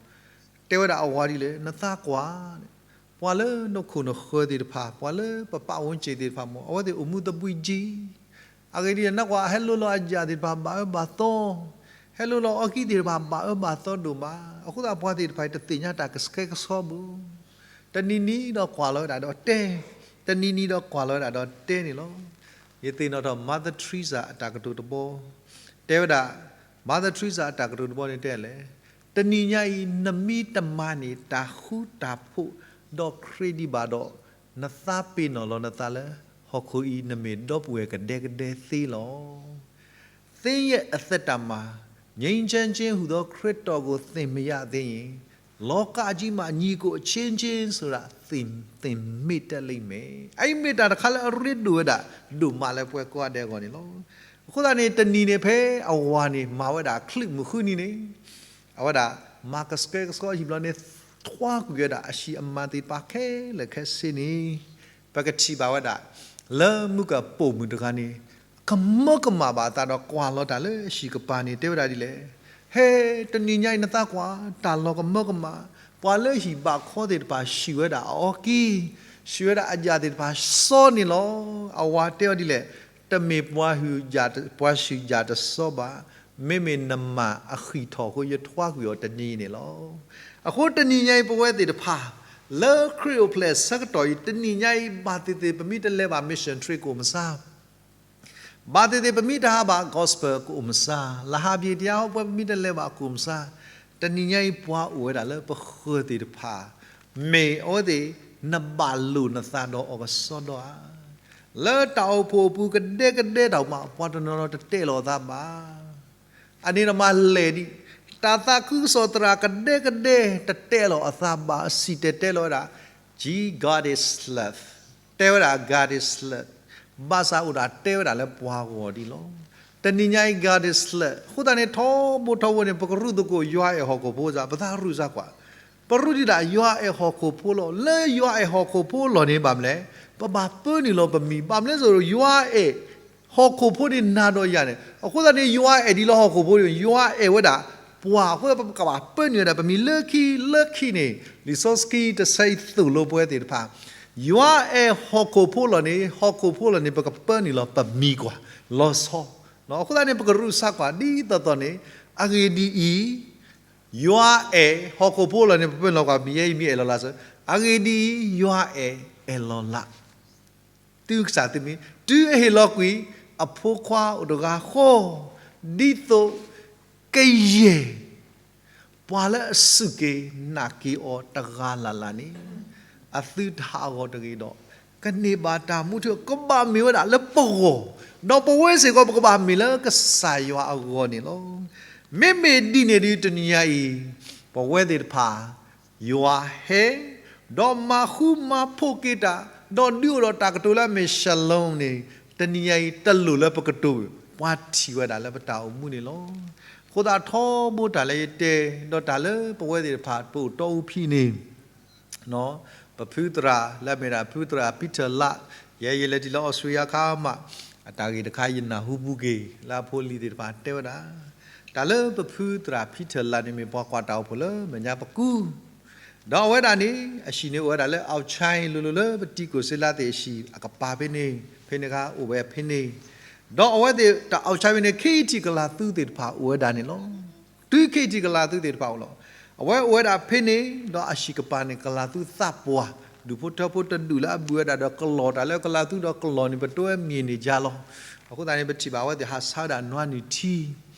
တဲဝဲဒၣ်အဝၤဒ်လဲၣ်, နသးကွၢ်, ပှၤလၢနခိၣ်နဃၢၤသ့ၣ်တဖၣ်, ပှၤလၢပပာ်ဝဲစ့ၣ်သ့ၣ်တဖၣ်မ့ၢ် အဝဲသ့ၣ်အိၣ်မူသဘှံးကံ, အဂ့ၢ်ဒ်လဲၣ် နကွၢ် ဟဲလိၣ်လီၤအယၣ်သ့ၣ်တဖၣ်ဘၣ်အၢဘၣ်သီ, ဟဲလိၣ်လီၤအီခံသ့ၣ်တဖၣ်ဘၣ်အၢဘၣ်သီဒိၣ်မး, အဃိသတးပှၤသ့ၣ်တဖၣ်အံၤတသ့ၣ်ညါတၢ်ကဆှဲကဆှီဘၣ်. တနံၤနံၤဒီးကွၢ်လီၤဝဲဒၣ်ဒီးတဲ, တနံၤနံၤဒီးကွၢ်လီၤဝဲဒၣ်ဒီးတဲန့ၣ်လီၤ. ယသ့ၣ်နီၣ်ထီၣ် Mother Teresa အတၢ်ကတိၤတဘီ, တဲဝဲဒၣ်, Mother Teresa အတၢ်ကတိၤတဘီန့ၣ်တဲလဲၣ်, တနံၤညါအံၤ နမ့ၢ်တမၤန့ၢ်တၢ်ဃူတၢ်ဖိးဒီးခရံာ်ဒံးဘၣ်ဒီး, နသးပ့ၤနီၣ်လီၤနသးလၢ ဟီၣ်ခိၣ်အံၤ နမ့ၢ်ဒီပုၢ်ဝဲၢ်ကဒဲကဒဲသ့လီၤ. သင်ရဲ့အသက်တာမှာ ငြိမ်းချမ်းခြင်းဟူသော ခရစ်တော်ကို သင်မရသေးရင် လောကကြီးမှာ ညီအစ်ကိုအချင်းချင်းဆိုတာ သင် သင်မေ့တတ်လိမ့်မယ်. အအံၤမ့ၢ်တၢ်တခါလၢအရ့ဒိၣ်ဝဲဒၣ် ဒိၣ်မးလၢပှၤကိးဂၤဒဲးအဂီၢ်န့ၣ်လီၤ. အဃိသတးန့ၣ် တနံၤန့ၣ်ဖဲအဝၤန့ၣ် မၤဝဲဒၣ်ချုးမုၢ်ဃုနံၤန့ၣ် အဝဲဒၣ် မၤကဆှဲကဆှီအဟံၣ်ဘျီန့ၣ် ထွါကွံာ်ဝဲဒၣ်အဟံၣ်အမၤသ့ၣ်တဖၣ်ခဲလၢာ်ခဲဆ့န့ၣ် ပကထံၣ်ဘၣ်ဝဲဒၣ် လၢမုၢ်ကပိာ်မုၣ်တဂၤန့ၣ် ကမၢကမၣ်ဘၣ်အသးဒီးကွၢ်လီၤတၢ်လၢအဟံၣ်ကပၤန့ၣ် တဲဝဲဒၣ်ဒ်လဲၣ်, ဟဲ, တနံၤညါအံၤနသးကွၢ် တၢ်လီၤကမၢကမၣ်, ပှၤလၢဟံၣ်ဘၣ်ခီသ့ၣ်တဖၣ် ဟံးဝဲဒၣ်အီကံ, ဟံးဝဲဒၣ်အယၣ်သ့ၣ်တဖၣ်စီန့ၣ်လီၤ. အဝၤတဲအီၤဒ်လဲၣ်, တမ့ၢ်ပှၤဟံး, ပှၤဟံးယၣ်တစီဘၣ်, မ့မ့ၢ်နမၤအဃံၣ်ထီၣ်အဃိ ယထွါကွံာ်အီၤတနံၤန့ၣ်လီၤ. အဃိတနံၤညါအံၤ ပဝဲသ့ၣ်တဖၣ် လၢခရံာ်အိၣ်ဖျဲၣ်ဆၢကတီၢ်အံၤ တနံၤညါအံၤ ဘၣ်သ့ၣ်သ့ၣ် ပမ့ၢ်တလဲၤဘၣ် mission trip ကအိၣ်မဆါ, ဘၣ်သ့ၣ်သ့ၣ် ပမ့ၢ်တဟးဘၣ် gospel ကအိၣ်မဆါ, လၢဟးဘျ့းတယါဟီပှဲၤ ပမ့ၢ်တလဲၤဘၣ်ကအိၣ်မဆါ, တနံၤညါအံၤ ပှၤအိၣ်ဝဲဒၣ်လၢပဃၢၤသ့ၣ်တဖၣ် မ့ၢ်အဝဲသ့ၣ် နဘၣ်လိာ်နသးဒီးအီၤကစီဒီဧါ. လၢတၢ်အိၣ်ဖှိၣ်အပူၤကဒဲကဒဲတၢ်မး ပှၤတနီၤနီၤတတဲလီၤအသးဘၣ်. အန့ၣ်ဒီးမၤလဲၣ်ဒံး, တၢ်သးခုကစီၣ်သရၣ်ကဒဲကဒဲ တတဲလီၤအသးဘၣ်, စံၣ်တဲၤတဲလီၤဝဲဒၣ်, ကီး God is love, တဲဝဲဒၣ် God is love, ဘၣ်ဆၣ်အိၣ်ဒၣ်တဲဝဲဒၣ်လၢပှၤဂီၢ်ဒံးလီၤ. တနံၤညါအံၤ God is love အဃိသတးန့ၣ် ထီဘိထီဘိန့ၣ် ပကရူၢ်သကိး ယွၤအဲၣ်ဟီၣ်ခိၣ်ဖိစ့ၢ် ပသးရူၢ်စ့ၢ်ကွၢ်, ပရူၢ်ဒံးဒၣ် ယွၤအဲၣ်ဟီၣ်ခိၣ်ဖိလီၤ. လၢယွၤအဲၣ်ဟီၣ်ခိၣ်ဖိလီၢ်န့ၣ် ဘၣ်မနုၤလဲၣ်, ပဘၣ်ပၢနုာ်လီၤပမံၤ, ဘၣ်မနုၤလဲၣ်, ယွၤအဲၣ်ဟီၣ်ခိၣ်ဖိန့ၣ်နၤဒီးယၤန့ၣ်, အဃိသတးန့ၣ် ယွၤအဲၣ်ဒ်လီၤဟီၣ်ခိၣ်ဖိန့ၣ် ယွၤအဲၣ်ဝဲဒၣ်ပှၤ, အဃိသတးပကဘၣ်ပၢနုာ်ဝဲဒၣ်ပမံၤလၢခံလၢခံန့ၣ်, လံာ်စီဆှံတဆၢအံၤသိၣ်လိပဝဲသ့ၣ်တဖၣ်, ယွၤအဲၣ်ဟီၣ်ခိၣ်ဖိလီၢ်န့ၣ်, ဟီၣ်ခိၣ်ဖိလီၢ်န့ၣ် ပကပၢနုာ်လီၤပမံၤကွၢ်လီၤဆီ, အဃိသတးန့ၣ် ပကရူၢ်စ့ၢ်ကွၢ်ဒ်သိးသိးန့ၣ်, အဂ့ၢ်ဒ်အံၤ, ယွၤအဲၣ်ဟီၣ်ခိၣ်ဖိလီၢ်န့ၣ် ပပၢနုာ်လီၤကွၢ် မံၤယဲအံၤမ့ၢ်အဲၣ်လီၤလးစၢၤ, အဂ့ၢ်ဒ်အံၤ, ယွၤအဲၣ်အဲၣ်လီၤလး တုၤကစၢ်သုမံၤ, တုၤအဟ့ၣ်လီၤကွံာ်အဖိခွါအိၣ်တဂၤဃီ, ဒ်သိးကယဲၢ်ပှၤလၢအစူၢ်က့ၤနာ်က့ၤအီၤတဂၤလၢ်လၢ်န့ၣ်, အသုတဟးဂီၤတဂ့ၤဒီး, ကန့ၢ်ဘၣ်တၢ်မူထူယိာ် ကဘၣ်မ့ၢ်ဝဲဒၣ်လၢပဂီၢ်, ဒီးပဝဲစ့ၢ်ကီး ပကဘၣ်မ့ၢ်လၢကစၢ်ယွၤအဂီၢ်န့ၣ်လီၤ. မ့မ့ၢ်ဒ်န့ၣ်ဒီးတနံၤညါအံၤ, ပဝဲသ့ၣ်တဖၣ် ယွၤဟဲ, ဒီးမၤဃူမၤဖိးက့ၤတၢ်, ဒီးဒုးအိၣ်ဒီးတၢ်ကတိၤလၢအမ့ၢ် shalom န့ၣ်, တနံၤညါအံၤတလိၣ်လၢပကတိၤ, ပှၤထံၣ်ဝဲဒၣ်လၢပတၢ်အိၣ်မူန့ၣ်လီၤ. အဃိသတးထီဘိတၢ်လၢယတဲ, ဒီးတၢ်လၢပဝဲသ့ၣ်တဖၣ်ပအိၣ်တီအူဖံးန့ၣ် ပဖုသရၣ်လၢအမ့ၢ်ဒၣ်ဖုသရၣ် Peter Lard, ယဲယလဲၤတုၤလၢ Australia အခါမး, အတၢ်ဂ့ၢ်တခါယနၢ်ဟူဘူးက့ၤ လၢအဖိလံၤသ့ၣ်တဖၣ်တဲဝဲဒၣ်, တၢ်လၢပဖုသရၣ် Peter Lard န့ၣ်မ့ၢ်ပှၤကွၢ်တၢ်အိၣ်ဖှိၣ်လၢမဲာ်ညါပကူ, ဒီးအဝဲဒၣ်န့ၣ် အဟံၣ်န့ၣ်အိၣ်ဝဲဒၣ်လၢ Auckland လိၤလိၤလၢပတံၤကိၢ်စ့လါသ့ၣ်အဟံၣ်အကပၤဖဲန့ၣ်, ဖဲန့ၣ်အခါအိၣ်ဝဲဖဲန့ၣ်, ဒီးအဝဲသ့ၣ်တၢ် Auckland ဖဲန့ၣ် ခ့ထံၣ်ကလၤသူသ့ၣ်တဖၣ်အိၣ်ဝဲဒၣ်န့ၣ်လီၤ. တုၤခ့ထံၣ်ကလၤသူသ့ၣ်တဖၣ်အိၣ်လီၤ. အဝဲအိၣ်ဝဲဒၣ်ဖဲန့ၣ်, ဒီးအဟံၣ်ကပၤန့ၣ် ကလၤသူသးပှၢ်, ဒူၣ်ဖိထၢဖိတဒူၣ်လၢအဘုၣ်ဝဲဒၣ်ဒီးကလီၤ, တၢ်လၢကလၤသူဒီးကလီၤန့ၣ် ပတဲဝဲမ့ၢ်န့ၣ်ယါလီၤ. အဃိသတးန့ၣ် ပထံၣ်ဘၣ်အဝဲသ့ၣ်ဟးဆါဝဲဒၣ်နွါနုၢ်ထံ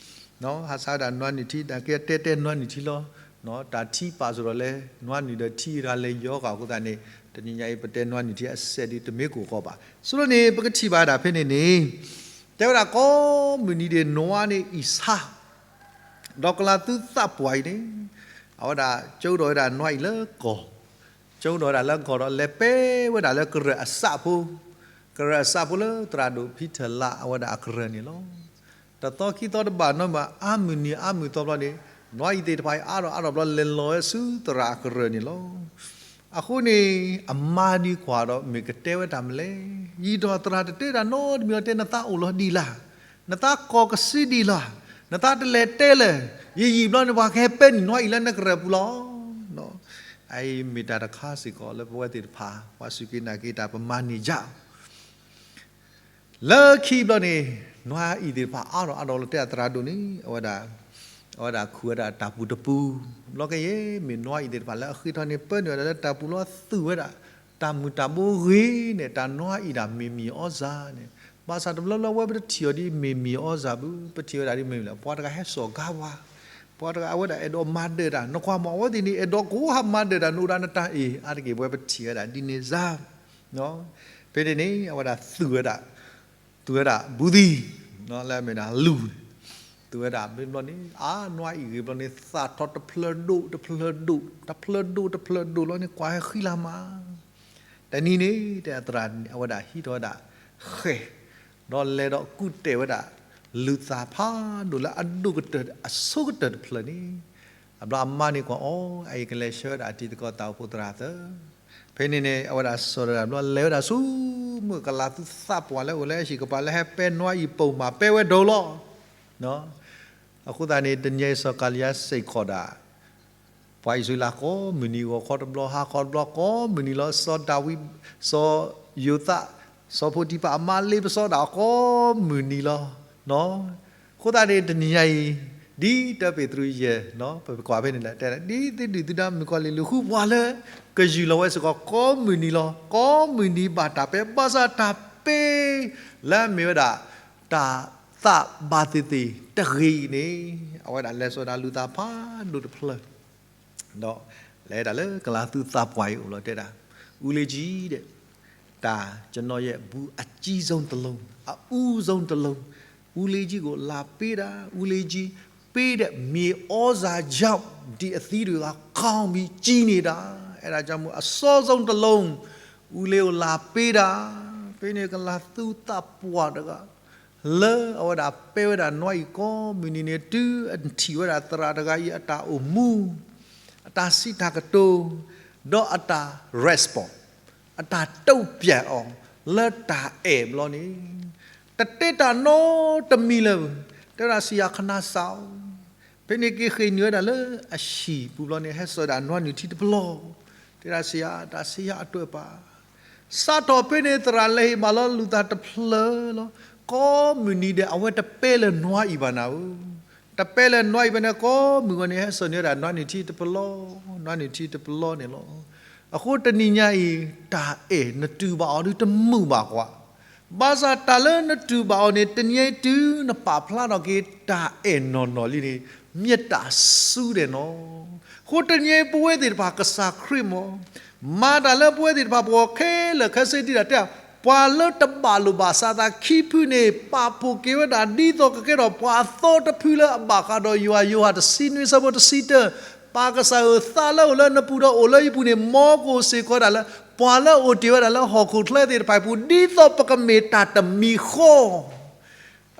ဟးဆါဝဲဒၣ်နွါနုၢ်ထံ, တၢ်ကတဲတဲနွါနုၢ်ထံလီၤ. တၢ်ထံပာ်စ့ၢ်ဒီးလဲၤ, နွါနုၢ်ဒီးထံတၢ်လဲၤယီၤဃာ်အဃိသတးန့ၣ်, တနံၤညါအံၤပတဲနွါနုၢ်ထံအစဲးဒ်တမ့ၢ်ကိၢ်ကီးဘၣ်. ဆိန့ၣ် ပကထံၣ်ဘၣ်ဒၣ်ဖဲန့ၣ်န့ၣ်, တဲဝဲဒၣ်ကိးမုၢ်နံၤဒ့ၣ် နွါန့ၣ်အံၣ်ဆါ ဒီးကလၤသူသးပှၢ်အံၤန့ၣ်, အဝဲဒၣ်ကၠိဒီးဝဲဒၣ်နွါအံၣ်လၢကီၢ်, ကၠိဒီးဝဲဒၣ်လၢကီၢ်ဒီးလဲၤပဲဝဲဒၣ်လၢကရၢၢ်အစးဖိ, ကရၢၢ်အစးဖိလၢသရၣ်ဒိၣ်ဖံထၢၣ်လးအဝဲဒၣ်အကရၢၢ်န့ၣ်လီၤ. တသီခံသီတဘၣ်နီတမံၤ အါမုၢ်နံၤအါမုၢ်သီဘျီန့ၣ်, နွါအံၣ်သ့ၣ်တဖၣ်အံၤအါထီၣ်အါထီၣ်ဘျီ လဲၤလီၤဝဲဆူသရၣ်အကရၢၢ်န့ၣ်လီၤ. အဃိန့ၣ် အမါဒံကွၢ်ဒီးမ့ၢ်ကတဲဝဲတၢ်မနုၤလဲၣ်, ယံာ်ဒီးသရၣ်တတဲတၢ်နီတမံၤလီၤ, တဲနသးအိၣ်လီၤဒ်လဲၣ်, နသးကိးကစ့ဒ်လဲၣ်, နသးတလဲၤတဲလဲၣ်, ယံာ်ယံာ်ဘျီန့ၣ် ပှၤကဟဲပဲနုာ်နွါအံၣ်လၢနကရၢၢ်ပူၤလီၤ. အအံၤမ့ၢ်တၢ်တခါစ့ၢ်ကီးလၢပဝဲသ့ၣ်တဖၣ် ပှၤစူၢ်က့ၤနာ်က့ၤတၢ်ပမၤန့ၢ်ယၤ လၢခံဘျီန့ၣ်, နွါအံၣ်သ့ၣ်တဖၣ်အါထီၣ်အါထီၣ်လီၤ တဲအသရၣ်ဒိၣ်န့ၣ်, အဝဲဒၣ်, အဝဲဒၣ်ခူၣ်ဝဲဒၣ်တၢ်ပူၤတပူၤ, ဘျီကယဲၢ်မ့ၢ်နွါအံၣ်သ့ၣ်တဖၣ်လၢအဃ့ထီန့ၣ် ပၢနုာ်ဝဲဒၣ်လၢတၢ်ပူၤလီၤ သူၣ်ဝဲဒၣ်, တၢ်မုၢ်တၢ်ဘိဂ့ၤန့ၣ် တၢ်နွါအံၣ်ဒၣ်မ့ၢ်မံၤအီၣ်စၢ်န့ၣ်, ဘၣ်ဆၣ်တဘျီဘျီဝဲပတထံၣ်အီၤဒ်မ့ၢ်မံၤအီၣ်စၢ်ဘၣ်, ပထံၣ်ဝဲဒၣ်ဒ်မ့ၢ်မံၤလၢ ပှၤတဂၤဟဲစိာ်ကါပှၤ, ပှၤတဂၤအဝဲဒၣ်အဲၣ်ဒိးမၤဒၢးတၢ်, နကွၢ်မးအဝဲသ့ၣ်န့ၣ် အဲၣ်ဒိးကဟးမၤဒၢးတၢ် နအိၣ်ဒၣ်နတၢ်အ့ၣ် အါတက့ၢ်ပဝဲပထံၣ်ဝဲဒၣ်ဒ်န့ၣ်စၢ် ဖဲန့ၣ်န့ၣ် အဝဲဒၣ်သူၣ်ဝဲဒၣ်, သူၣ်ဝဲဒၣ်ဘူးသံး, လၢအမ့ၢ်ဒၣ်လူၢ်, သူၣ်ဝဲဒၣ်ဘျီန့ၣ် အါနွါအံၣ်ဂ့ၤဘျီန့ၣ် သၣ်ထီၣ်တဖျၢၣ်ဒိၣ်တဖျၢၣ်ဒိၣ် တဖျၢၣ်ဒိၣ်တဖျၢၣ်ဒိၣ်လီၤန့ၣ် ကွၢ်ဟဲဃံလၤမး, တနံၤန့ၣ် တဲအသရၣ်အဝဲဒၣ်ဟံးထီၣ်ဝဲဒၣ်ဃဲၣ်, ဒီးလဲၤဒီးကူၣ်တဲာ်ဝဲဒၣ် လူၢ်သၣ်ဖးဒိၣ်လၢအဒိၣ်ကတၢၢ်အဆိကတၢၢ်တဖျၢၣ်န့ၣ်, အဘျီအမါန့ၣ်ကွၢ်အီၤ အအံၤကလဲၤဆှၢဝဲဒၣ်တံၤသကိးတၢ်အိၣ်ဖှိၣ်သရၣ်သၢ ဖဲန့ၣ်န့ၣ် အဝဲဒၣ်စီၤတဂၤဘျီ လဲၤဝဲဒၣ်ဆူမုၢ်ကလၤသူသးပှၢ်လၢအိၣ်လၢအဟံၣ်ကပၤလၢဟဲပဲနွါအံၣ်ပိာ်မး ပဲဝဲဒိၣ်လီၤ. အဃိသတးန့ၣ် တနံၤအံၤစီၤကၤလံယါစ့ၢ်ကီးဒၣ် ပှၤအံၣ်စရ့လးကိးမုၢ်နံၤ ဂီၤခီတဘျီ ဟါခီတဘျီ ကိးမုၢ်နံၤလီၤ. စီၤဒၤဝံး, စီၤယိၤသး, စီၤဖိတံၤဖၣ်အမါလ့ပစီဒၣ်ကိးမုၢ်နံၤလီၤ. အဃိသတးန့ၣ် တနံၤညါအံၤ ဒ်တၢပ့းတရူးယဲၢ် ပကွၢ်ဖဲန့ၣ်လဲၣ် တဲ ဒ်သုဒုၣ်သုဒါမုၣ်ကီၤလံၢ်လူၤဃုပှၤလၢ ကယူၢ်လီၤဝဲစ့ၢ်ကီး ကိးမုၢ်နံၤလီၤ. ကိးမုၢ်နံၤဘၣ်တၢ်ပဲ ဘၣ်ဆၣ်တၢ်ပဲ လၢအမ့ၢ်ဝဲဒၣ် တၢ်သးဘၣ်သ့ၣ်သ့ၣ်တဂ့ၤအံၤန့ၣ် အဝဲဒၣ်လဲၤစိာ်ဒၣ်လူၢ်သၣ်ဖးဒိၣ်တဖျၢၣ် ဒီးလဲၤဒၣ်လၢကလၤသူသးပှၢ်အံၤအိၣ်လီၤ တဲဒၣ် ဦးလေးကြီး ဒီး တၢ် ကျွန်တော်ရဲ့ ဘူးအကြီးဆုံးတစ်လုံး အဦးဆုံးတစ်လုံး ဦးလေးကြီးကို လာပေးတာ ဦးလေးကြီးပေးတဲ့ မြေဩဇာကြောင့် ဒီအသီးတွေက ကောင်းပြီးကြီးနေတာ အဲဒါကြောင့်မို့ အစောဆုံးတစ်လုံး ဦးလေးကို လာပေးတာ ဖဲန့ၣ်ကလၤသူသးပှၢ်တဂၤ လၢအဝဲဒၣ်ပဲဝဲဒၣ်နွါအံၤကိးမုၢ်နံၤန့ၣ် တုၤအထံၣ်ဝဲဒၣ်သရၣ်တဂၤအံၤအတၢ်အိၣ်မူ အတၢ်စံးတၢ်ကတိၤ ဒီးအတၢ် respond အတၢ်တုံ့ပြန်အီၤ လၢတၢ်အဲၣ်ဘျီန့ၣ် တတဲတၢ်နီတမံၤလၢၤ တဲဝဲဒၣ်ဆံးယၤခနၣ်စး ဖဲန့ၣ်က့ၤဃ့ၢ်နုာ်ဝဲဒၣ်လၢအဟံၣ်ပူၤဘျီန့ၣ် ဟဲစိာ်ဒၣ်နွါနုၢ်ထံတပျီ တဲဒၣ်ဆံးယၤ တၢ်ဆံးယၤအတၢၢ်ပာ် စးထီၣ်ဖဲန့ၣ်သရၣ်လဲၤဟ့ၣ်မးလီၤလူၢ်သၣ်တဖျၢၣ်လီၤ ကိးမုၢ်နံၤဒီး အဝဲတပဲလၢနွါအံၤဘၣ်နၤဧၢ တပဲလၢနွါအံၤဘၣ်န့ၣ် ကိးမုၢ်ဂီၤန့ၣ် ဟဲစိာ်န့ၢ်ဝဲဒၣ်နွါနုၢ်ထံတပျီ နွါနုၢ်ထံတပျီန့ၣ်လီၤ. အဃိတနံၤညါအံၤ တၢ်အဲၣ်နတူၢ်ဘၣ်အီၤဒုတမုာ်ဘၣ်ကွၢ် ဘၣ်ဆၣ်တၢ်လၢနတူၢ်ဘၣ်အီၤန့ၣ် တနံၤအံၤတုၤနပာ်ဖျါထီၣ်က့ၤ တၢ်အဲၣ်နီၢ်နီၢ်လံန့ၣ် မ့ၢ်တၢ်ဆူဒဲးနီၢ် အဃိတနံၤအံၤပဝဲသ့ၣ်တဖၣ်ကစၢ်ခရံာ်မ့ၢ် မၤတၢ်လၢပဝဲသ့ၣ်တဖၣ်ပဂီၢ်ခဲလၢာ်ခဲဆ့ဒံးဒၣ်တဲ ပှၤလၢတဘၣ်လိာ်ဘၣ်စးသးခံဖုန့ၣ် ပာ်ဖှိၣ်က့ၤဝဲဒၣ်ဒ်သိးကကဲထီၣ်ပှၤအသီတဖုလၢအဘၣ်ဃးဒီးယွၤ ယိၤဟၣ်တဆံနွံဆၢဖိတဆံတၢ ပၢ်ကစၢ်ဧၢ, သးလၢအိၣ်လၢနပူၤဒီးအိၣ်လၢယပူၤန့ၣ် မ်ကအိၣ်စ့ၢ်ကီးဝဲဒၣ်လၢ ပှၤလၢအအိၣ်တ့ၢ်ဝဲဒၣ်လၢဟီၣ်ခိၣ်ချၢသ့ၣ်တဖၣ်အပူၤ ဒ်သိးပကမ့ၢ်တၢ်တမံၤဃီ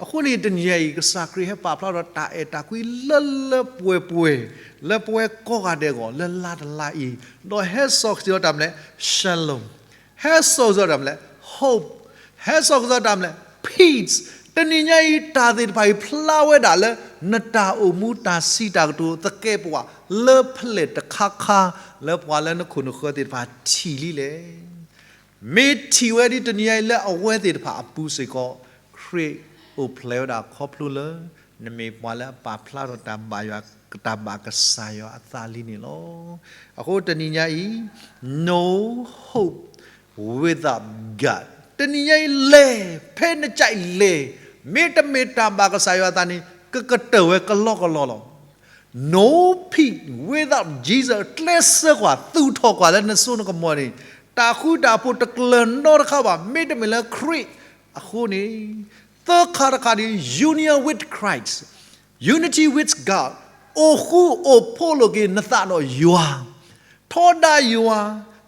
အဃိန့ၣ် တနံၤညါအံၤ ကစၢ်ခရံာ်ဟဲပာ်ဖျါဒီးတၢ်အဲၣ်တၢ်ကွံလၢလၢပှဲၤပှဲၤ လၢပဝဲကိးဂၤဒဲးအဂီၢ် လၢလါတလါအံၤ, ဒီးဟဲစိာ်စ့ၢ်ကီးတၢ်မနုၤလဲၣ်, shalom, ဟဲစိာ်စ့ၢ်ကီးတၢ်မနုၤလဲၣ်, hope, ဟဲစိာ်စ့ၢ်ကီးတၢ်မနုၤလဲၣ်, peace. တနံၤညါအံၤ တၢ်သ့ၣ်တဖၣ်အံၤဖျါဝဲဒၣ်လၢ နတၢ်အိၣ်မူ တၢ်စံးတၢ်ကတိၤသကဲးပဝး လၢဖဲလဲၣ်တခါခါ လၢပှၤလၢနခိၣ်နဃၢၤသ့ၣ်တဖၣ်ထံၣ်လံလဲၣ်. မ့ၢ်ထံၣ်ဝဲဒ်တနံၤညါအံၤလၢအဝဲသ့ၣ်တဖၣ်အပူၤစ့ၢ်ကီး ခရံာ်အိၣ်ဖျဲၣ်ဝဲဒၣ်ခီဖျိလၢ နမ့ၢ်ပှၤလၢအပာ်ဖျါထီၣ်တၢ်ဘၣ်ယွၤ တၢ်ဘၣ်ကစၢ်ယွၤအသးလံန့ၣ်လီၤ. အဃိတနံၤညါအံၤ no hope without God. တနံၤညါအံၤလဲၤ ဖဲနကၠဲးလဲၤ မ့တမ့ၢ်တၢ်ဘၣ်ကစၢ်ယွၤအသးန့ၣ် ကကတၢၢ်ဝဲကလီကလီလီၤ. No peace without Jesus. ကျဲးစၢးကွၢ် သူၣ်ထီၣ်ကွၢ်လၢနစိနကမီၤန့ၣ် တၢ်ဃူတၢ်ဖိးတကျၢၤနီတခါဘၣ် မ့တမ့ၢ်လၢခရံာ်အဃိန့ၣ် သၢခါတခါန့ၣ် union with Christ, unity with God, အိၣ်ဃူအိၣ်ဖိးလိာ်က့ၤနသးဒီးယွၤ ထီဒါယွၤ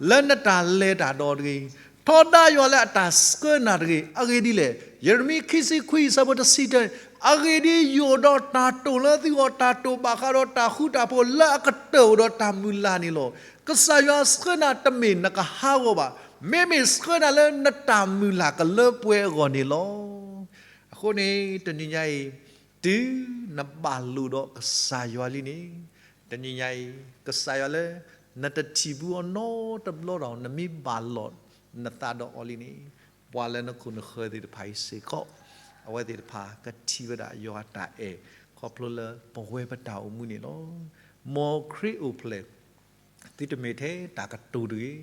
လၢနတၢ်လဲၤတၢ်ဒီးတဂ့ၤ, ထီဒါယွၤလၢအတၢ်ဆှၢနၤတဂ့ၤ. အဂ့ၢ်ဒ်လဲၣ်, ယရမံယၤ ခံဆံခွံ အဆၢဖိတဆံတၢ, အဂ့ၢ်ဒ်အံၤ, ယအိၣ်ဒီးတၢ်တိာ်လၢသုဂီၢ်, တၢ်တိာ်ဘၣ်ဃးဒီးတၢ်ဃူတၢ်ဖိးလၢအကတၢၢ်အိၣ်ဒီးတၢ်မုၢ်လၢ်န့ၣ်လီၤ. ကစၢ်ယွၤဆှၢနၤတမ့ၢ်နကဟးဂီၤဘၣ်, မ့မ့ၢ်ဆှၢနၤလၢနတၢ်မုၢ်လၢ်ကလၢပှဲၤအဂီၢ်န့ၣ်လီၤ. အဃိန့ၣ် တနံၤညါအံၤ တုၤနဘၣ်လိာ်ဒီးကစၢ်ယွၤလံန့ၣ်, တနံၤညါအံၤ ကစၢ်ယွၤလၢ နတထံၣ်ဘူးအီၤနီတဘျီဒီး နမ့ၢ်ဘၣ်လိာ်နသးဒီးအီၤလံန့ၣ်, ပှၤလၢနခိၣ်နဃၢၤသ့ၣ်တဖၣ်အံၤစ့ၢ်ကီး အဝဲသ့ၣ်တဖၣ်ကထံၣ်ဝဲဒၣ်ယွၤအတၢ်အဲၣ် ခီဖျိလၢပဝဲပတၢ်အိၣ်မူန့ၣ်လီၤ. မ်ခရံာ်အိၣ်ဖျဲၣ် သုတမ့ၢ်ထဲတၢ်ကတိၤတဂ့ၤ.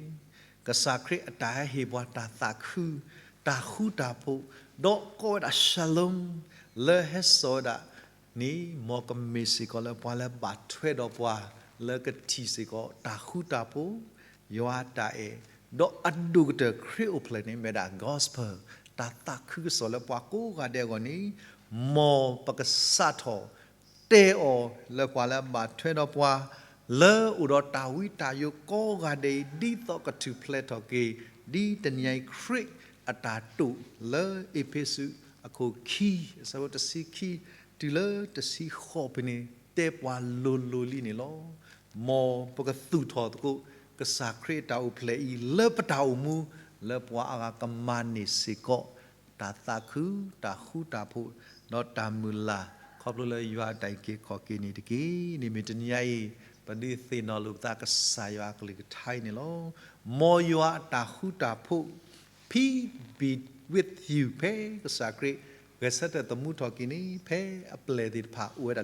ကစၢ်ခရံာ်အတၢ်ဟဲဟ့ၣ်ပှၤတၢ်သးခု, တၢ်ဃူတၢ်ဖိး, ဒီးကိးဝဲဒၣ် shalom လၢဟဲစိာ်ဝဲဒၣ်န့ၣ်, မ်ကမ့ၢ်စ့ၢ်ကီးလၢပှၤလၢဘၣ်ထွဲဒီးပှၤ လၢကထံၣ်စ့ၢ်ကီးတၢ်ဃူတၢ်ဖိး, ယွၤအတၢ်အဲၣ်, ဒီးအဒိၣ်ကတၢၢ်ခရံာ်အိၣ်ဖျဲၣ်န့ၣ် မ့ၢ်ဒၣ် gospel တၢ်သးခုကစီၣ်လၢပှၤကိးဂၤဒဲးအဂီၢ်န့ၣ်, မ်ပကစးထီၣ် တဲအီၤလၢပှၤလၢအဘၣ်ထွဲဒီးပှၤ လၢအိၣ်ဒီးတၢ်ဝံတၢ်ယိးကိးဂၤဒဲးအံၤ ဒ်သိးကထူၣ်ဖျဲးထီၣ်က့ၤ ဒ်တနံၤညါအံၤခရံာ်အတၢ်တိာ်လၢအ့းဖ့းစူးအခိၣ်ခံ အဆၢဖိတဆံခံ တုၤလၢတဆံဃိးဖဲန့ၣ် တဲပှၤလိၤလိၤလံန့ၣ်လီၤ. မ်ပကသူၣ်ထီၣ်သကိး ကစၢ်ခရံာ်အတၢ်အိၣ်ဖျဲၣ်အံၤ လၢပတၢ်အိၣ်မူ လၢပှၤအါဂၤကမၤန့ၢ်စ့ၢ်ကီး တၢ်သးခု, တၢ်ဃူတၢ်ဖိး, ဒီးတၢ်မုၢ်လၢ် ခီဖျိလၢယွၤအတၢ်အုၣ်က့ၤခီၣ်က့ၤန့ၣ်တက့ၢ်. န့ၣ်မ့ၢ်တနံၤညါအံၤ ပဒုးသ့ၣ်နီၣ်လိာ်ပသးကစၢ်ယွၤအကလုၢ်ကထါအံၤန့ၣ်လီၤ. မ်ယွၤအတၢ်ဃူတၢ်ဖိး peace be with you ဖဲကစၢ်ခရံာ် ဂဲၤဆၢထၢၣ်သမူထီၣ်က့ၤန့ၣ် ဖဲအပျဲၢ်သ့ၣ်တဖၣ်အိၣ်ဝဲဒၣ်